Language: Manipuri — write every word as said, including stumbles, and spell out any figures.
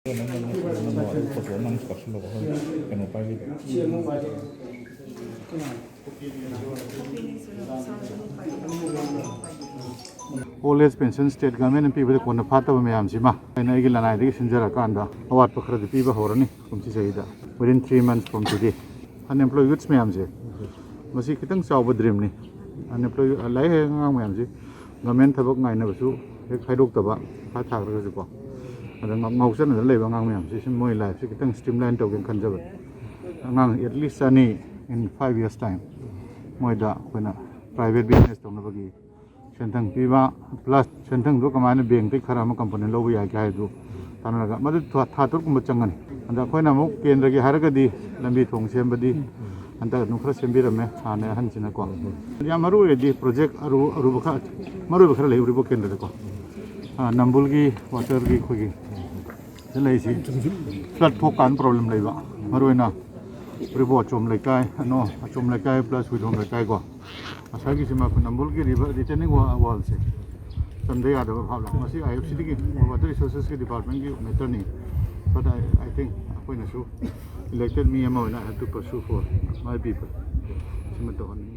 ꯅꯪ ꯅꯪ ꯅꯪ ꯅꯪ ꯑꯗꯨ ꯐꯣꯇꯣ ꯅꯪ ꯀꯥꯞꯁꯤꯜꯂꯣꯕ, ꯍꯣꯏ, ꯀꯩꯅꯣ ꯄꯥꯏꯕꯤꯗꯣ꯫ Old age pension state government ꯅ ꯄꯤꯕꯗ ꯀꯣꯟꯅ ꯐꯥꯠꯇꯕ ꯃꯌꯥꯝꯁꯤꯃ ꯑꯩꯅ ꯑꯩꯒꯤ ꯂꯅꯥꯏꯗꯒꯤ ꯁꯤꯟꯖꯔꯀꯥꯟꯗ ꯑꯋꯥꯠꯄ ꯈꯔꯗꯤ ꯄꯤꯕ ꯍꯧꯔꯅꯤ ꯀꯨꯝꯁꯤ ꯆꯍꯤꯗ, within three months from today. Unemployed youths ꯃꯌꯥꯝꯁꯦ, ꯃꯁꯤ ꯈꯤꯇꯪ ꯆꯥꯎꯕ dream ꯅꯤ꯫ Unemployed, ꯂꯥꯏꯔꯤꯛ ꯍꯩꯕ ꯑꯉꯥꯡ ꯃꯌꯥꯝꯁꯤ government ꯊꯕꯛ ꯉꯥꯏꯅꯕꯁꯨ ꯍꯦꯛ ꯍꯥꯏꯗꯣꯛꯇꯕ, ꯄꯩꯁꯥ ꯊꯥꯈ꯭ꯔꯒꯁꯨꯀꯣ, ꯑꯗ ꯉꯥꯎ-, ꯉꯥꯎꯆꯠꯅꯗꯅ ꯂꯩꯕ ꯑꯉꯥꯡ ꯃꯌꯥꯝꯁꯦ, ꯁꯤ ꯃꯣꯏ life ꯁꯦ ꯈꯤꯇꯪ streamline ꯇꯧꯒꯦꯅ ꯈꯟꯖꯕꯅꯤ꯫ ꯑꯉꯥꯡ at least ꯆꯅꯤ in five years time ꯃꯣꯏꯗ ꯑꯩꯈꯣꯏꯅ private business ꯇꯧꯅꯕꯒꯤ ꯁꯦꯟꯊꯪ ꯄꯤꯕ, plus ꯁꯦꯟꯊꯪꯗꯣ ꯀꯃꯥꯏꯅ bank ꯇꯒꯤ ꯈꯔ ꯑꯃ company ꯂꯧꯕ ꯌꯥꯒꯦ ꯍꯥꯏꯗꯨ ꯇꯥꯟꯅꯔꯒ, ꯃꯗꯨ ꯊꯥ, ꯊꯥ ꯇꯔꯨꯛ ꯀꯨꯝꯕ ꯆꯪꯒꯅꯤ꯫ ꯑꯗ ꯑꯩꯈꯣꯏꯅ ꯑꯃꯨꯛ ꯀꯦꯟꯗ꯭ꯔꯒꯤ ꯍꯥꯏꯔꯒꯗꯤ ꯂꯝꯕꯤ ꯊꯣꯡ ꯁꯦꯝꯕꯗꯤ ꯍꯟꯗꯛ ꯑꯗꯨꯝ ꯈꯔ ꯁꯦꯝꯕꯤꯔꯝꯃꯦ ꯍꯥꯟꯅ ꯑꯍꯟꯁꯤꯅꯀꯣ꯫ ꯌꯥꯝ ꯃꯔꯨ ꯑꯣꯏꯔꯗꯤ project ꯑꯔꯨ-, ꯑꯔꯨꯕ ꯈꯔ, ꯃꯔꯨ ꯑꯣꯏꯕ ꯈꯔ ꯂꯩꯍꯧꯔꯤꯕꯣ ꯀꯦꯟꯗ꯭ꯔꯗꯀꯣ? ꯑ, ꯅꯝꯕꯨꯜꯒꯤ water ꯒꯤ ꯑꯩꯈꯣꯏꯒꯤ ꯁꯤꯗ ꯂꯩꯔꯤꯁꯤ flood ꯊꯣꯛꯀꯥꯟꯗ problem ꯂꯩꯕ, ꯃꯔꯨ ꯑꯣꯏꯅ ꯎꯔꯤꯄꯣꯛ ꯑꯆꯣꯝ ꯂꯩꯀꯥꯏ, ꯑꯅꯣ ꯑꯆꯣꯝ ꯂꯩꯀꯥꯏ plus ꯍꯨꯏꯗꯣꯡ ꯂꯩꯀꯥꯏꯀꯣ꯫ ꯉꯁꯥꯏꯒꯤꯁꯤ ꯃꯥ ꯅꯝꯕꯨꯜꯒꯤ river retaining wa-, wall ꯁꯦ ꯆꯟꯗ ꯌꯥꯗꯕ ꯚꯥꯕ ꯂꯥꯛꯄ꯫ ꯃꯁꯤ I F C ꯗꯒꯤ, Water Resources ꯀꯤ department ꯀꯤ matter ꯅꯤ꯫ But I, I think ꯑꯩꯈꯣꯏꯅꯁꯨ elected ꯃꯤ ꯑꯃ ꯑꯣꯏꯅ I have to pursue for my people꯫ ꯁꯤꯃ ꯇꯧꯍꯟꯅꯤꯡꯉꯤ꯫